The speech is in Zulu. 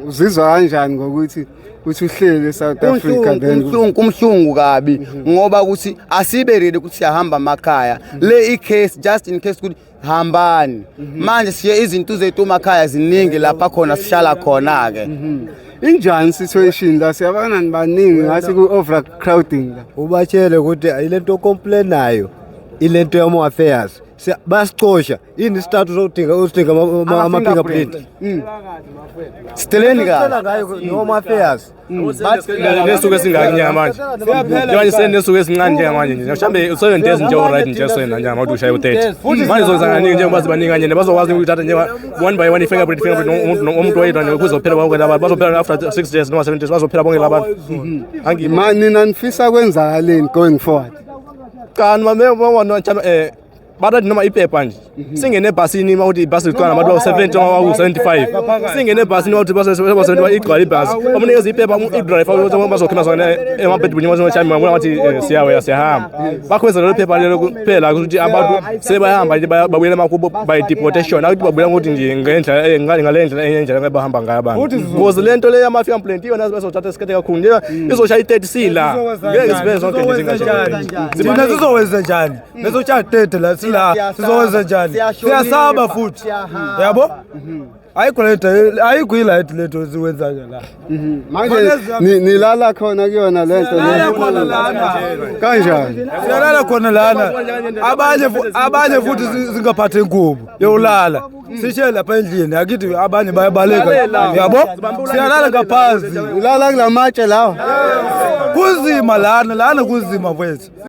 Uzizwa kanjani ngokuthi uthi uhleli eSouth Africa then Kumhlungu, kumhlungu kabi, ngoba ukuthi asibe ready ukuthi siyahamba amakhaya. Le i-case, just in case ukuthi hambani manje, siye izinto zethu emakhaya ziningi lapha khona sihlala khona ke. Injani situation la? Siyabona baningi, ngathi ku overcrowding la. Ubatshele ukuthi ilento complainayo, ilento yama affairs, bayasicosha. Yini isithathu sokudinga usidinga ama-fingerprint? Siteleni kahle. Ngayo noma affairs. Nesuku esingaki njengamanje? Njengamanje senesuku esincane njengamanje nje, mhlawumbe 7 days nje, alright nje, sena njengamanje ushaye u-30 manje, zoza kaningi njengoba zibaningi kanje, bazokwazi ukuyithatha njengoba one by one, i-fingerprint, fingerprint, umuntu oyedwa nje, kuzophela bonke laba. Bazophela after 6 days noma 7 days, bazophela bonke labantu. Ma nina nifisa kwenzakaleni going forward? Kanti mame batathi noma iphepha nje, singene ebhasini, uma ukuthi ibhasi ligcwala nabantu bawu-70 noma bawu-75, singene ebhasini, uma ukuthi bawu-75, igcwale ibhasi, bamunikeza iphepha i-driver ukuthi bazokhipha sona emabhedini ngathi siyawela, siyahamba. Bakhweza lelo phepha lelo kuphela ukuthi abantu sebayahamba nje, babuyela emakubo by deportation, akuthi babuyela ngokuthi nje ngendlela ngale ndlela enye indlela abahamba ngayo abantu, because le nto le yama-fingerprint iyona bezothatha isikhathi kakhulu nje, izoshaya i-30 sila, ngeke sibe zonke nje zingasho. Thina sizowenza njani? Bezotsha 30 la, sila sizowenza njani? Siyasaba futhi, yabo, ayikho lento, ayikho i-right lento siwenzayo la. Manje nilala khona kuyona lento Silala le? Khona lana. Kanjani? Siyalala khona lana, abanye futhi singaphathe ingubo yokulala, sishiye lapha endlini, akithi abanye bayabaleka, yabo, siyalala ngaphansi. Ulala kulamatshe lawa? Kunzima lana, lana kunzima mfethu.